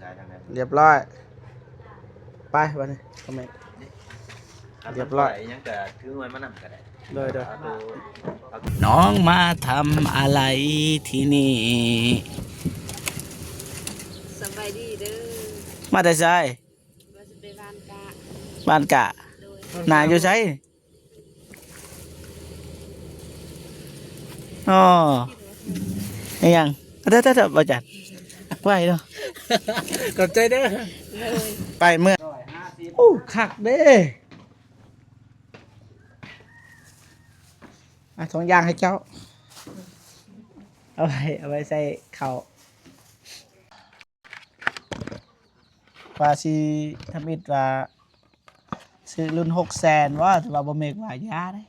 ຮຽບຮ້ອຍ ໄປບັດນີ້ ຄອມເມັນ ຮຽບຮ້ອຍ ຍັງກະຖືເງິນມານຳກະໄດ້ ໂດຍໆ ນ້ອງມາທຳອະໄລທີ່ນີ້? ສະບາຍດີເດີ ມາແຕ່ໃສ? ວ່າຊິໄປບ້ານກະ ບ້ານກະ ໂດຍ ນາຢູ່ໃສ? ອໍ ອີຫຍັງ? ເດີໆໆ ບໍ່ຈັດ ໄວເນາະ ຂອບໃຈເດີ ໂດຍ ໄປເມືອ ໂອ້ ຄັກເດ້ ອ່ະ ຖົງຢາງໃຫ້ເຈົ້າ ເອົາໄວ້ ເອົາໄວ້ໃສ່ເຂົ້າ ວ່າຊິທຳອິດວ່າຊື້ລຸ້ນຫົກແສນວ່າ ແຕ່ວ່າບໍ່ເມັກວ່າຢ່າເດ້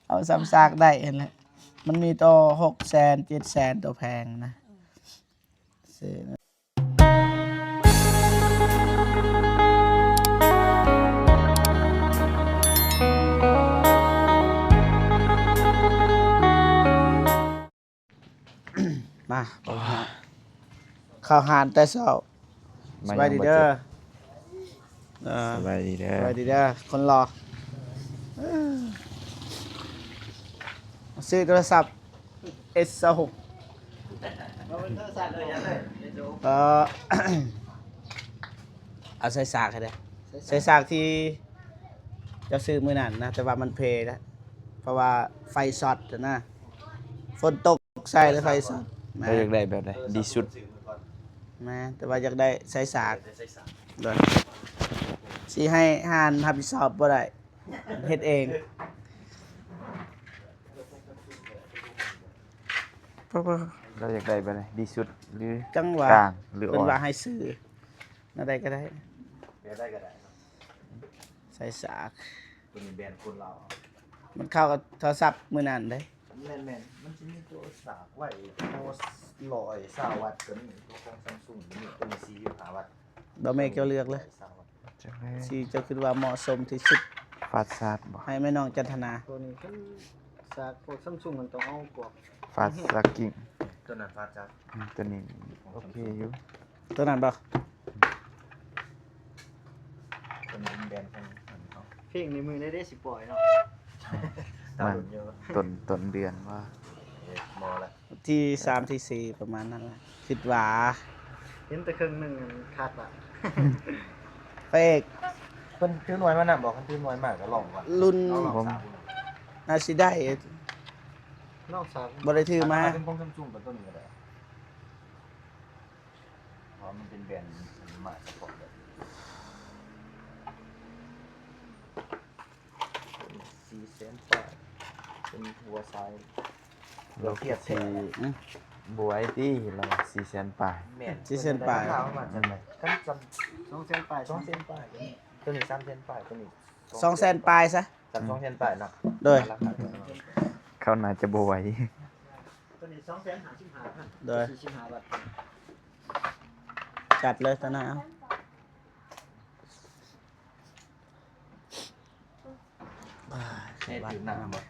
ເອົາສ່ຳສາກໄດ້ຫັ້ນແຫຼະ ມັນມີໂຕຫົກແສນ ເຈັດແສນ ໂຕແພງນະ ຊື້ ມາ ເຂົ້າຮ້ານແຕ່ເຊົ້າ ສະບາຍດີເດີ ເອີ ສະບາຍດີເດີ ສະບາຍດີເດີ ຄົນຫຼໍ່ ຊື້ໂທລະສັບ ເອັສຊາວຫົກ ເອີ ເອົາໃສ່ສາກໃຫ້ແດ່ ໃສ່ສາກທີ່ເຈົ້າຊື້ມື້ນັ້ນນະ ແຕ່ວ່າມັນເພແລ້ວ ເພາະວ່າໄຟຊັອດຫັ້ນນະ ຝົນຕົກໃສ່ແລ້ວໄຟຊັອດ ແມ່ນ ເຈົ້າຢາກໄດ້ແບບໃດດີສຸດ? ແມ່ນ ແຕ່ວ່າຢາກໄດ້ໃສ່ສາກ ໂດຍ ຊິໃຫ້ຮ້ານຮັບຜິດຊອບບໍ່ໄດ້ ເຮັດເອງ ເຈົ້າຢາກໄດ້ແບບໃດດີສຸດ ຫຼື ຈັງຫວະ ກາງ ຫຼື ເພິ່ນວ່າໃຫ້ຊື້ ແນວໃດກໍໄດ້ ແນວໃດກໍໄດ້ເນາະ ໃສ່ສາກ ໂຕນີ້ແບຣນຄົນລາວ ມັນເຂົ້າກັບໂທລະສັບມື້ນັ້ນເດ້ ແມ່ນໆ ມັນຊິມີໂຕສາກໄວ້ ໂຕຮ້ອຍຊາວວັດກໍມີ ໂຕຂອງ Samsung ກໍມີ ໂຕນີ້ສີ່ສິບຫ້າວັດ ບໍ່ແມ່ນ ເຈົ້າເລືອກເລີຍ ສີ່ສິບຫ້າວັດ ທີ່ເຈົ້າຄິດວ່າເໝາະສົມທີ່ສຸດ ຟາດຊາດບໍ່? ໃຫ້ແມ່ນ້ອງຈັນທະນາ ໂຕນີ້ຄັນສາກພວກ Samsung ມັນຕ້ອງເອົາພວກ Fast Charging ໂຕນັ້ນ Fast Charge ອືມ ໂຕນີ້ໂອເຄຢູ່ ໂຕນັ້ນບໍ່? ໂຕນີ້ແບຣນຂອງອັນເຮົາ ເພງໃນມື້ໃດເດ້ຊິປ່ອຍເນາະ ມັນຕົ້ນ ຕົ້ນເດືອນວ່າ ເອີ ບໍ່ລະ ທີສາມທີສີ່ປະມານນັ້ນລະ ຄິດວ່າ ເຫັນແຕ່ເຄິ່ງໜຶ່ງຄັກລະ ພະເອກ ເພິ່ນຖືໜ່ວຍມານຳບໍ່? ຄັນຖືໜ່ວຍມາກໍລອງກ່ອນ ລຸ້ນ ລອງ ລອງ ໜ້າຊິໄດ້ ນ້ອງສາວ ບໍ່ໄດ້ຖືມາ ເປັນຂອງ Samsung ກໍຕົວນີ້ກໍໄດ້ ເພາະວ່າມັນເປັນແບຣນມາສະເພາະແບບນີ້ ສີ່ແສນປາຍ ເປັນຫົວສາຍ ລາວຄິດຊິ ອືມ ບວຍຕິ ລາວສີ່ແສນປາຍ ແມ່ນ ສີ່ແສນປາຍ ລາຄາປະມານຈັ່ງໃດ? ຄັນຊ່ຳ ສອງແສນປາຍ ສອງແສນປາຍ ໂຕນີ້ສາມແສນປາຍ ໂຕນີ້ສອງແສນປາຍຊະ ສອງແສນປາຍເນາະ ໂດຍ ລາຄາເທົ່ານັ້ນ ເຂົາໜ້າຈະບໍ່ໄຫວ ໂຕນີ້ສອງແສນຫ້າສິບຫ້າພັນ ໂດຍ ສີ່ສິບຫ້າວັດ ຈັດເລີຍຕາໜ້າ ເອົາ ເຮັດຢູ່ໜ້າບໍ່?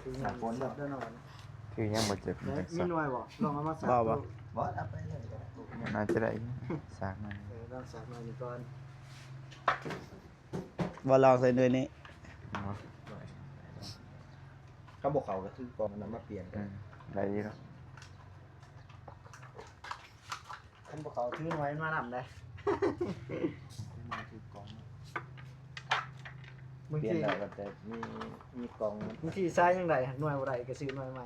ຖືໜ້າຝົນເນາະ ຖືຍັງບໍ່ເຈັບ ມີໜ່ວຍບໍ່? ລອງເອົາມາສາກ ບໍ່ ບໍ່ ບໍ່ ເອົາໄປເລີຍກໍໄດ້ ໜ້າຈະໄດ້ ສາກໜ້ອຍ ເອີ ລອງສາກໜ້ອຍນີ້ກ່ອນ ບໍ່ລອງໃສ່ໜ່ວຍນີ້ ບໍ່ ຄັນບໍ່ເຂົ້າກໍຖືກ່ອນ ນຳມາປ່ຽນ ອືມ ໄດ້ຢູ່ເນາະ. ຄັນບໍ່ເຂົ້າຖືໜ່ວຍມັນມານຳໄດ໋ ຖືກອງ ບາງທີ ປ່ຽນແລ້ວກໍຈະມີ ມີກອງ ບາງທີໃຊ້ຍັງໄດ້ ໜ່ວຍບໍ່ໄດ້ກໍຊື້ໜ່ວຍໃໝ່.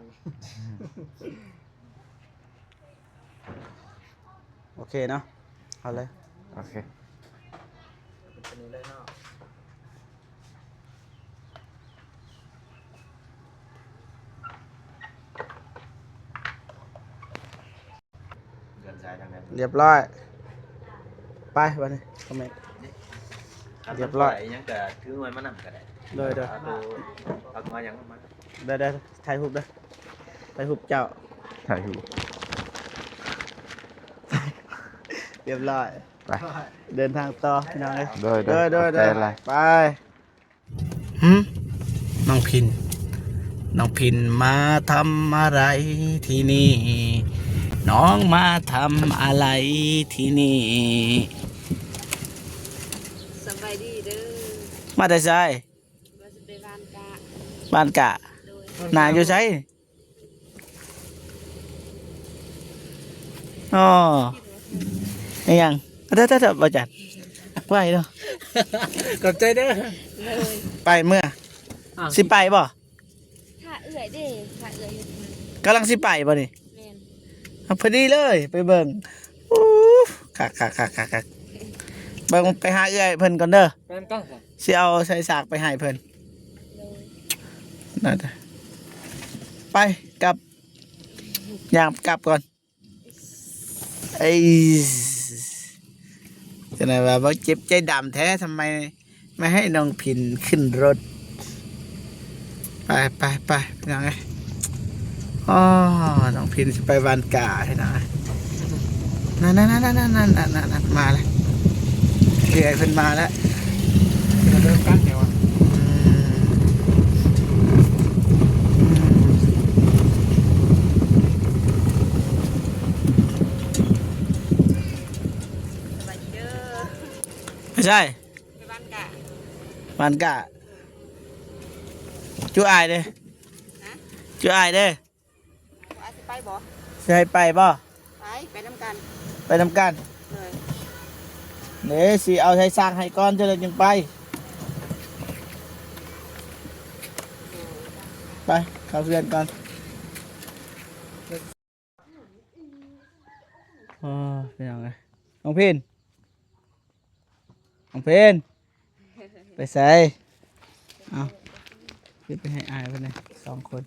ໂອເຄເນາະ ເອົາເລີຍ ໂອເຄ ເປັນຕົວນີ້ເລີຍເນາະ. ຮຽບຮ້ອຍ ໄປບັດນີ້ ຄອມເມັນ ຮຽບຮ້ອຍ ຍັງກະຖືເງິນມານຳກໍໄດ້ ໂດຍໆ ເອົາໂຕ ເອົາມາຫຍັງມາ ໄດ້ໆ ຖ່າຍຮູບເດີ ຖ່າຍຮູບເຈົ້າ ຖ່າຍຮູບ ຮຽບຮ້ອຍ ໄປ ເດີນທາງຕໍ່ພີ່ນ້ອງເອີຍ ໂດຍໆ ໄປ. ຫຶ ນ້ອງພິນ ນ້ອງພິນມາທຳອະໄລທີ່ນີ້? ນ້ອງມາທຳອະໄລທີ່ນີ້? ສະບາຍດີເດີ. ມາແຕ່ໃສ? ວ່າຊິໄປບ້ານກະ. ບ້ານກະ? ໂດຍ. ນາຢູ່ໃສ? ອໍ ອີຫຍັງ? ເດີໆໆ ບໍ່ຈັດ ໄວເນາະ. ຂອບໃຈເດີ. ໂດຍ. ໄປເມືອ. ອ້າວ ຊິໄປບໍ່? ຖ້າເອື້ອຍເດ້ ຖ້າເອື້ອຍຢູ່. ກຳລັງຊິໄປບໍ່ນີ້? ແມ່ນ. ອ່ະ ພໍດີເລີຍ ໄປເບິ່ງ. ໂອ້ ຄັກໆໆໆໆ ເບິ່ງ ໄປຫາເອື້ອຍເພິ່ນກ່ອນເດີ. ໄປນຳກັນຊະ. ຊິເອົາໃສ່ສາກໄປໃຫ້ເພິ່ນ. ໂດຍ. ນັ້ນ ໄປ ກັບ ຍ່າງກັບກ່ອນ. ເອີຍ ຈັ່ງໃດວ່າບໍ່ເຈັບໃຈດຳແທ້ ທຳໄມ ມາໃຫ້ນ້ອງພິນຂຶ້ນລົດ. ໄປ ໄປ ໄປ ພີ່ນ້ອງເອີຍ. ອໍ ນ້ອງພິນຊິໄປບ້ານກາ ພີ່ນ້ອງເອີຍ. ນັ້ນໆໆໆໆ ມາແລ້ວ ເອື້ອຍເພິ່ນມາແລ້ວ. ເດີນກັນແຖວ ອືມ ອືມ. ສະບາຍດີເດີ. ໄປໃສ? ໄປບ້ານກະ. ບ້ານກະ. ຈຸອ້າຍເດ້. ຫະ? ຈຸອ້າຍເດ້. ອ້າຍຊິໄປບໍ່? ຊິໃຫ້ໄປບໍ່? ໄປ ໄປນຳກັນ. ໄປນຳກັນ. ໂດຍ. ເດ້ ຊິເອົາໃສ່ສາກໃຫ້ກ່ອນ ຈັ່ງໃດຈຶ່ງໄປ. ໄປ ເຂົ້າເຮືອນກ່ອນ. ອໍ ພີ່ນ້ອງເອີຍ ນ້ອງພິນ ນ້ອງພິນ ໄປໃສ? ເອົາ ເກັບໄປໃຫ້ອ້າຍເພິ່ນແດ່ ສອງຄົນ.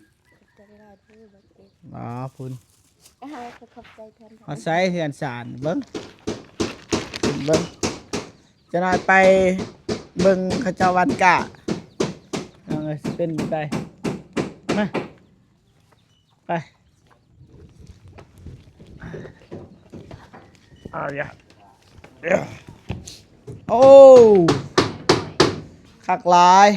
ອໍ ພຸ້ນ. ຂອບໃຈແທນ. ຮອດໃສເຮືອນຊານ ເບິ່ງ ເບິ່ງ ຈະໜ້ອຍໄປເບິ່ງເຂົາເຈົ້າວັນກະ ເອີ ຊິເປັນໄປ ມາ. ໄປ ອາຢາ ໂອ້ ຄັກຫຼາຍ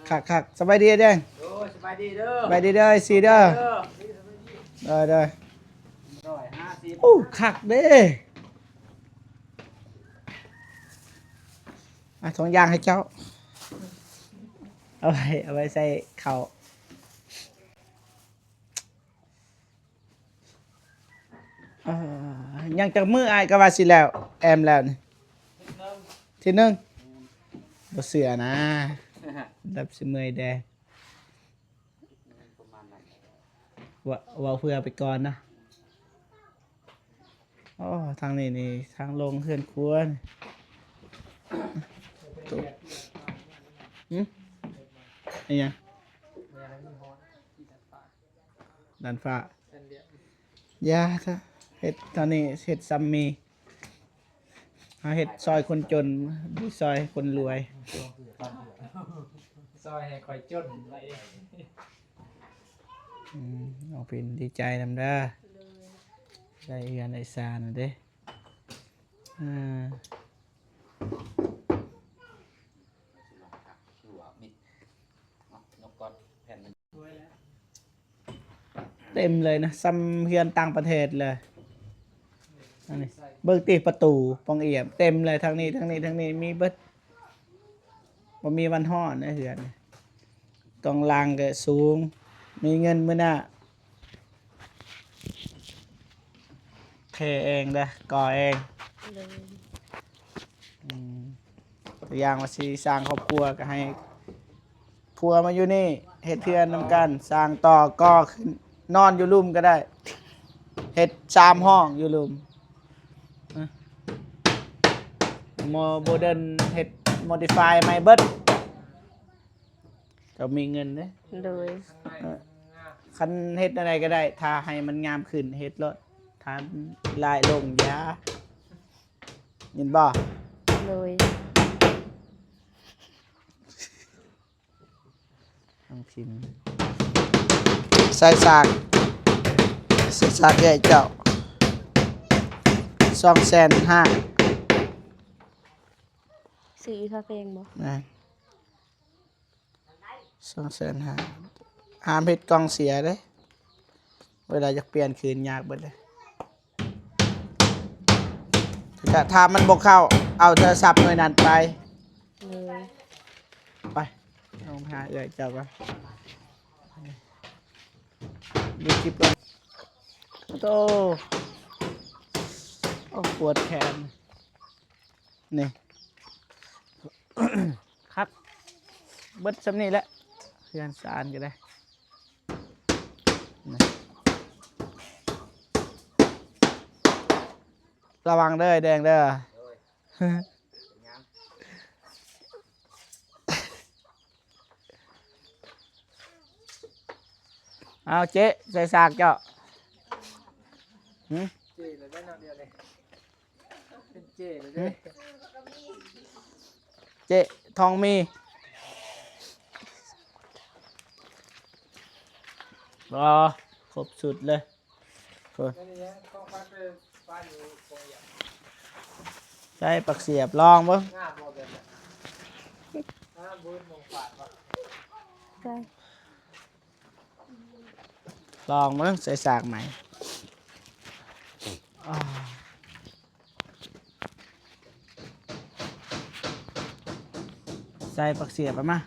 ຄັກໆ. ສະບາຍດີອ້າຍແດງ. ໂດຍ ສະບາຍດີເດີ ສະບາຍດີເດີ ເອັຟຊີເດີ ເດີ ເດີ. ໂອ້ ຄັກເດ້. ອ່ະ ຖົງຢາງໃຫ້ເຈົ້າ ເອົາໄວ້ ເອົາໄວ້ໃສ່ເຂົ້າ. ເອີ ຍັງຈັກມື້ອ້າຍກໍວ່າຊິແລ້ວ ແອມແລ້ວນີ້? ທີໜຶ່ງ ບໍ່ເຊື່ອນະ ດັບຊິເມື່ອຍແດ່. ເວົ້າ ເວົ້າເພື່ອໄປກ່ອນນະ. ອໍ ທາງນີ້ນີ້ທາງລົງເຮືອນຄົວນີ້. ຫຶ? ອີຫຍັງ? ດ້ານຟ້າ. ຢ່າຊະ ເຮັດເທົ່ານີ້ ເຮັດຊ່ຳມີ. ເຮົາເຮັດຊ່ອຍຄົນຈົນ ບໍ່ຊ່ອຍຄົນລວຍ. ຊ່ອຍໃຫ້ຂ້ອຍຈົນໄວ້. ອືມ ນ້ອງພິນດີໃຈນຳເດີ ໂດຍ ໄດ້ເຮືອນໄດ້ຊານແລ້ວເດ້. ເອີ ເຕັມເລີຍນະ ຊ່ຳເຮືອນຕ່າງປະເທດເລີຍ. ອັນນີ້ເບິ່ງຕິ ປະຕູປ່ອງອຽມເຕັມເລີຍ ທາງນີ້ ທາງນີ້ ທາງນີ້ ມີເບິດ. ບໍ່ມີວັນຮ້ອນໃນເຮືອນ. ຕ້ອງຫຼັງກໍສູງ ມີເງິນມື້ໜ້າ ເທເອງເດີ ກໍ່ເອງ. ໂດຍ. ອືມ ຕົວຢ່າງວ່າຊິສ້າງຄອບຄົວ ກໍໃຫ້ຜົວມາຢູ່ນີ້ ເຮັດເຮືອນນຳກັນ ສ້າງຕໍ່ ກໍ່ຂຶ້ນ ນອນຢູ່ລຸ່ມກໍໄດ້ ເຮັດສາມຫ້ອງຢູ່ລຸ່ມ. ໂມເດີນ ເຮັດໂມດິຟາຍໃໝ່ເບິດ ກໍມີເງິນເດ້. ໂດຍ. ເອີ ຄັນເຮັດແນວໃດກໍໄດ້ ຖ້າໃຫ້ມັນງາມຂຶ້ນເຮັດໂລດ ຖ້າມັນຫຼາຍລົງຢ່າ ຍິນບໍ່? ໂດຍ. ທາງທີມໃສ່ສາກ ໃສ່ສາກໃຫຍ່ເຈົ້າ ສອງແສນຫ້າ. ຊື້ອີກເທົ່າແພງບໍ່? ແມ່ນ. ສອງແສນຫ້າ ຫ້າມເຮັດກ່ອງເສຍເດ້ ເວລາຢາກປ່ຽນຄືນຍາກເບິດເດ້. ກະຖ້າມັນບໍ່ເຂົ້າ ເອົາໂທລະສັບໜ່ວຍນັ້ນໄປ. ເອີ ໄປ ລົງໄປຫາເອື້ອຍເຈົ້າກ່ອນ ດູຄລິບກ່ອນ. ໂອ້ ໂອ້ ປວດແຂນ ນີ້ ຄັກ ເບິດສ່ຳນີ້ແຫຼະ ເຮືອນຊານກໍໄດ້. ນີ້ ລະວັງເດີແດງເດີ. ເອົາເຈ ໃສ່ສາກເຈົ້າ. ຫຶ? ເຈແລ້ວໄດ໋ເນາະ ດຽວນີ້ ເປັນເຈແລ້ວເດ້ ຫຶ? ເຈທອງມີ ອໍ ຄົບຊຸດເລີຍ. ໂອ້ຍ ໃສ່ປາກສຽບລອງເບິ່ງ ງາມບໍ່ແບບນັ້ນ ງາມບໍ່ເຫັນໝ່ອງປາດບໍ່ ໃສ່ ລອງເບິ່ງ ໃສ່ສາກໃໝ່. ອາ ໃສ່ປາກສຽບໄປມາ.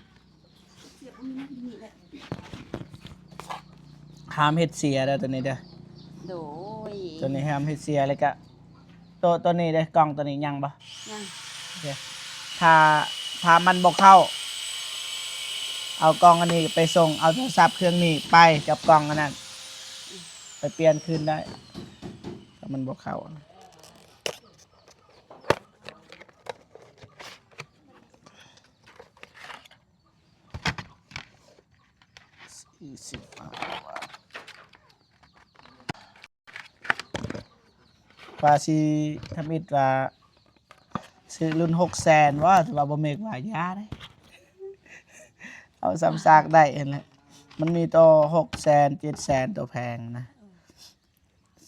ຫ້າມເຮັດເສຍເດີໂຕນີ້ເດີ. ໂດຍ ໂຕນີ້ຫ້າມເຮັດເສຍ ແລ້ວກະໂຕ ໂຕນີ້ເດ້ ກ່ອງໂຕນີ້ຍັງບໍ່? ຍັງ. ໂອເຄ ຖ້າ ຖ້າມັນບໍ່ເຂົ້າ ເອົາກ່ອງອັນນີ້ໄປສົ່ງ ເອົາໂທລະສັບເຄື່ອງນີ້ໄປກັບກ່ອງອັນນັ້ນ ໄປປ່ຽນຄືນໄດ້ ຖ້າມັນບໍ່ເຂົ້າ. ສີ່ສິບຫ້າບາດ ວ່າຊິທຳອິດວ່າຊື້ລຸ້ນຫົກແສນວ່າ ແຕ່ວ່າບໍ່ເມັກວ່າຢ່າເດ້ ເອົາສ່ຳສາກໄດ້ຫັ້ນແຫຼະ. ມັນມີໂຕຫົກແສນ ເຈັດແສນ ໂຕແພງນະ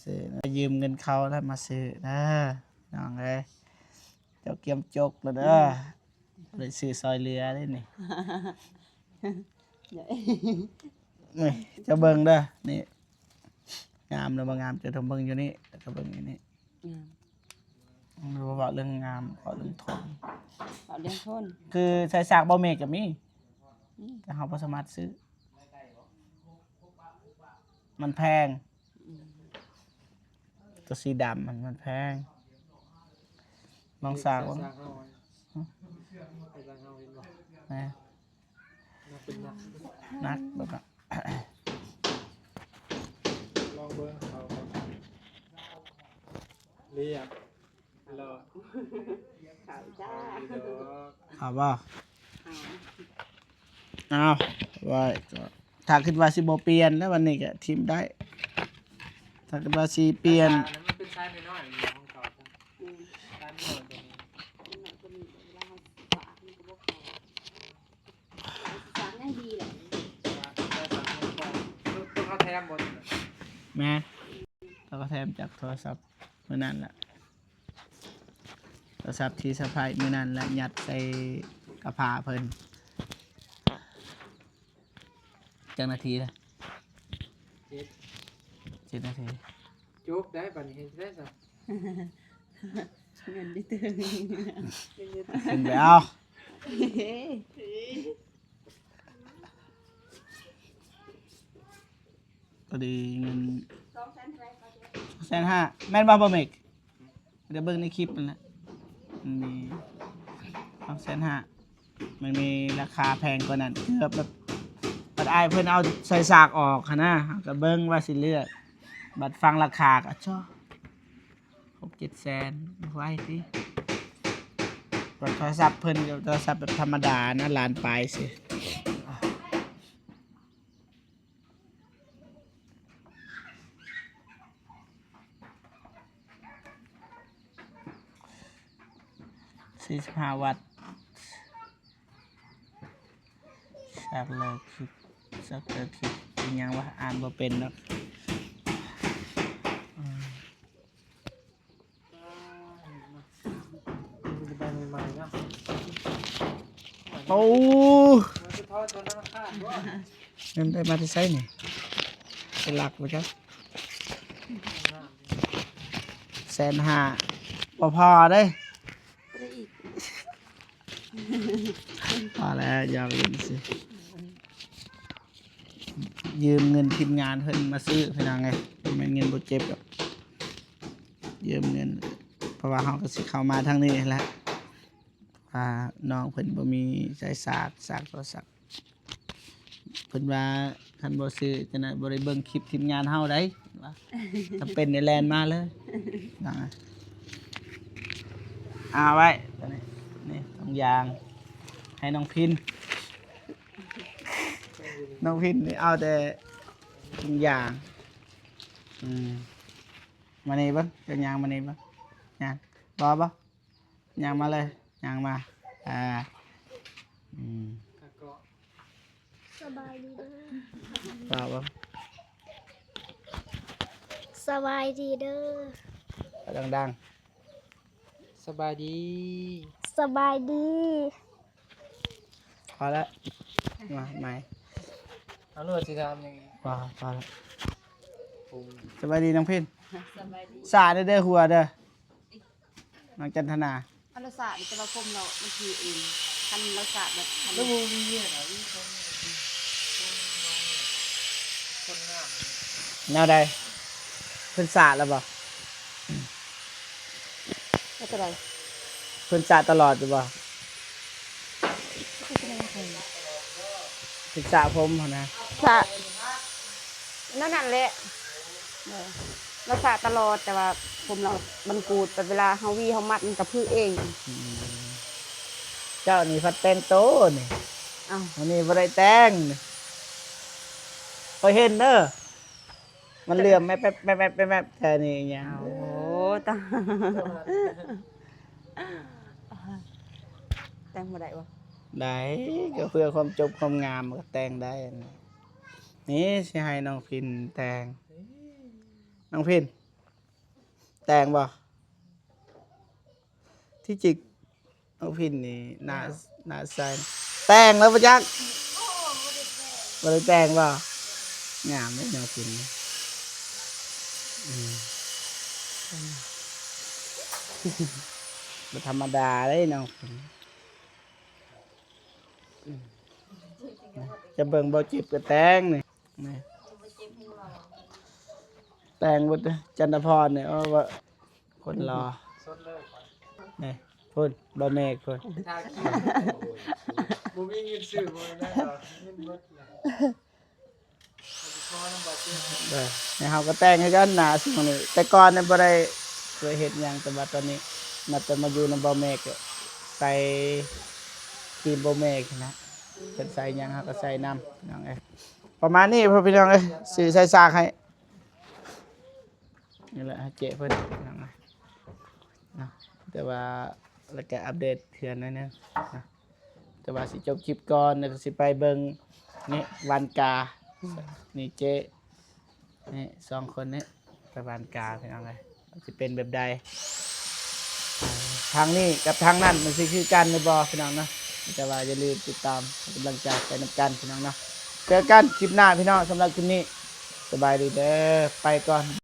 ຊື້ນະ ຢືມເງິນເຂົາແລ້ວມາຊື້ເດີ ນ້ອງເອີຍ. ເຈົ້າກຽມຈົກແລ້ວເດີ ບໍ່ໄດ້ຊື້ຊ່ອຍເຫຼືອເດ້ນີ້. ນີ້ ເຈົ້າເບິ່ງເດີ ນີ້ ງາມຫຼືບໍ່ງາມ ເຈົ້າຕ້ອງເບິ່ງຢູ່ນີ້ ແລ້ວກໍເບິ່ງຢູ່ນີ້. ງາມ ບໍ່ເວົ້າເລື່ອງງາມ ເວົ້າເລື່ອງທົນ ເວົ້າເລື່ອງທົນ ຄືໃສ່ສາກບໍ່ເມັກກໍມີ ອືມ ແຕ່ເຮົາບໍ່ສາມາດຊື້ ມັນແພງ. ອືມ ຕົວສີດຳມັນ ມັນແພງ ລອງສາກເບິ່ງ. ເຮັດໃສ່ສາກເຮົາ ໃສ່ສາກເຮົາເຫັນບໍ່? ແມ່ນ ໜັກເປັນໜັກ ໜັກແລ້ວກໍ ລອງເບິ່ງເຂົາ ລຽບ ລອ ເຂົ້າຈ້າ ເຂົ້າຢູ່ດອກ ເຂົ້າບໍ່? ເອົາ ເອົາໄວ້ກໍ ຖ້າຄິດວ່າຊິບໍ່ປ່ຽນແລ້ວ ວັນນີ້ກໍຖິ້ມໄດ້ ຖ້າຄິດວ່າຊິປ່ຽນ. ມັນເປັນຊາຍນ້ອຍໆ ຂອງເຂົາ ອືມ ຊາຍນ້ອຍຕົວນີ້ ເວລາເຮົາສາກມັນກໍບໍ່ເຂົ້າ ສາກຍັງດີແຫຼະ ສາກ ສາກຍັງບໍ່ ຕົວເຂົາແຖມບໍ່? ແມ່ນ ເຂົາກໍແຖມຈາກໂທລະສັບມື້ນັ້ນແຫຼະ. ໂທລະສັບທີ່ສະພາຍມື້ນັ້ນ ແລະ ຍັດໃສ່ກະພ້າເພິ່ນ. ຈັກນາທີລະ? ເຈັດ ເຈັດນາທີ. ຈົບໄດ້ ບາດນີ້ເຮັດໄດ້ຊະ ເງິນຢູ່ເທິງ ຂຶ້ນໄປເອົາ. ພໍດີເງິນສອງແສນຫ້າ ແມ່ນບໍ່ ບໍ່ເມັກ? ດຽວເບິ່ງໃນຄລິບນັ້ນແຫຼະ ມັນມີສອງແສນຫ້າ ມັນມີລາຄາແພງກວ່ານັ້ນ ເກືອບແບບ ບັດອ້າຍເພິ່ນເອົາໃສ່ສາກອອກຫັ້ນນະ ເຮົາກໍເບິ່ງວ່າຊິເລືອກ ບັດຟັງລາຄາກໍ ໂທ້ ຫົກເຈັດແສນ ບໍ່ໄຫວຕິ ບັດໂທລະສັບເພິ່ນກໍໂທລະສັບແບບທຳມະດານະ ລ້ານປາຍຊື່. ສີ່ສິບຫ້າວັດ ຊັກເລີຄິດ ຊັກເລີຄິດ ອີຫຍັງວະ ອ່ານບໍ່ເປັນດອກ. ອືມ ໂອ້ ເງິນໄດ້ມາແຕ່ໃສນີ້? ໄປລັກບໍ່ຈັກ. ແສນຫ້າ ບໍ່ພໍເດ້. ບໍ່ໄດ້ອີກ ພໍແລ້ວ ຢອກຫຼິ້ນຊື່. ຢືມເງິນທີມງານເພິ່ນມາຊື້ ພີ່ນ້ອງເອີຍ, ບໍ່ແມ່ນເງິນບໍ່ເຈັບດອກ. ຢືມເງິນ ເພາະວ່າເຮົາກໍຊິເຂົ້າມາທາງນີ້ແຫຼະ. ວ່ານ້ອງເພິ່ນບໍ່ມີສາຍຊາກ ຊາກໂທລະສັບ. ເພິ່ນວ່າຄັນບໍ່ຊື້ ຈະໄດ້ບໍ່ໄດ້ເບິ່ງຄລິບທີມງານເຮົາໃດ໋ ວ່າຈຳເປັນໄດ້ແລ່ນມາເລີຍ. ເອົາໄວ້ຕົວນີ້ ນີ້ ຖົງຢາງ ໃຫ້ນ້ອງພິນ. ນ້ອງພິນນີ້ເອົາແຕ່ຖົງຢາງ. ອືມ ມານີ້ເບິ່ງ ເຈົ້າຍ່າງມານີ້ເບິ່ງ. ຍ່າງ ບໍ່ ບໍ່ ຍ່າງມາເລີຍ ຍ່າງມາ. ອ່າ ອືມ ສະບາຍດີເດີ. ເວົ້າເບິ່ງ. ສະບາຍດີເດີ. ເວົ້າດັງໆ. ສະບາຍດີ. ສະບາຍດີ. ພໍແລ້ວ ມາໃໝ່. ເອົາ ຫຼືວ່າຊິຖາມຫຍັງອີກ? ພໍ ພໍແລ້ວ. ໂອ້ ສະບາຍດີນ້ອງພິນ. ສະບາຍດີ. ສາດເດີ ຫົວເດີ ນ້ອງຈັນທະນາ. ອັນລະສາດນີ້ ແຕ່ວ່າຜົມລາວມັນຖືເອງ ຄັນລາວສາດແບບ ລາວບໍ່ມີເມຍນະ ມີຄົນ ຄົນງາມ. ແນວໃດ? ເພິ່ນສາດແລ້ວບໍ່? ວ່າຈັ່ງໃດ? ເພິ່ນສະຕະຫຼອດຢູ່ບໍ່? ເພິ່ນສະຜົມຫັ້ນນະ. ສະ ນັ້ນ ນັ້ນແຫຼະ ເອີ ລາວສະຕະຫຼອດ ແຕ່ວ່າຜົມລາວມັນກູດ ແບບເວລາເຮົາຫວີເຮົາມັດມັນກະຜຶເອງ. ອືມ ເຈົ້ານີ້ພັດແຕ່ງໂຕນີ້. ອ້າວ ອັນນີ້ບໍ່ໄດ້ແຕ່ງນີ້ ຂ້ອຍເຫັນເດີ. ມັນເຫຼືອມແມບໆໆໆແທ້ນີ້ອີຫຍັງ? ໂອ້ ຕາຍ ແຕ່ງບໍ່ໄດ້ບໍ່? ໄດ້ ກໍເພື່ອຄວາມຈົບຄວາມງາມກໍແຕ່ງໄດ້. ນີ້ຊິໃຫ້ນ້ອງພິນແຕ່ງ. ນ້ອງພິນ ແຕ່ງບໍ່? ທີ່ຈິງນ້ອງພິນນີ້ໜ້າ ໜ້າໃສ. ແຕ່ງແລ້ວບໍ່ຈັກ? ບໍ່ໄດ້ແຕ່ງບໍ່? ງາມເດ້ນ້ອງພິນ. ອືມ ບໍ່ທຳມະດາເດ້ນ້ອງພິນ. ອືມ ຈະເບິ່ງບໍ່ຈິບກໍແຕ່ງນີ້. ນີ້ ແຕ່ງເບິດເດີ ຈັນທະພອນນີ້. ໂອ້ ວ່າຄົນຫຼໍ່ ສົດເລີຍ. ນີ້ ພຸ້ນ ບ່າວເມກພຸ້ນ ທາຄຣີມ. ບໍ່ມີເງິນຊື້ ບໍ່ມີແນວດອກ ເງິນເບິດແລ້ວ. ເອີ ໃຫ້ເຮົາກໍແຕ່ງໃຫ້ກັນນະ ຊ່ວງນີ້. ແຕ່ກ່ອນນີ້ບໍ່ໄດ້ເຄີຍເຮັດຫຍັງ ແຕ່ວ່າຕອນນີ້ນັບແຕ່ມາຢູ່ນຳບ່າວເມກ ກໍໃສ່ທີມບ່າວເມກນະ. ເພິ່ນໃສ່ຫຍັງເຮົາກໍໃສ່ນຳ ພີ່ນ້ອງເອີຍ. ປະມານນີ້ພໍ່ພີ່ນ້ອງເອີຍ ຊິໃສ່ສາກໃຫ້. ນີ້ແຫຼະໃຫ້ເຈ້ເພິ່ນເນາະ ແຕ່ວ່າແລ້ວກະອັບເດດເທື່ອໜ້ອຍໜຶ່ງເນາະ ແຕ່ວ່າຊິຈົບຄລິບກ່ອນ ແລ້ວກະຊິໄປເບິ່ງນີ້ ວານກາ ນີ້ເຈ້ ນີ້ສອງຄົນນີ້ ໄປວານກາ ພີ່ນ້ອງເອີຍ ຊິເປັນແບບໃດ? ທາງນີ້ກັບທາງນັ້ນມັນຊິຄືກັນຫຼືບໍ່ ພີ່ນ້ອງເນາະ? ແຕ່ວ່າຢ່າລືມຕິດຕາມໃຫ້ກຳລັງໃຈໄປນຳກັນ ພີ່ນ້ອງເນາະ. ເຈີກັນຄລິບໜ້າ ພີ່ນ້ອງ. ສຳລັບຄລິບນີ້ ສະບາຍດີເດີ ໄປກ່ອນ.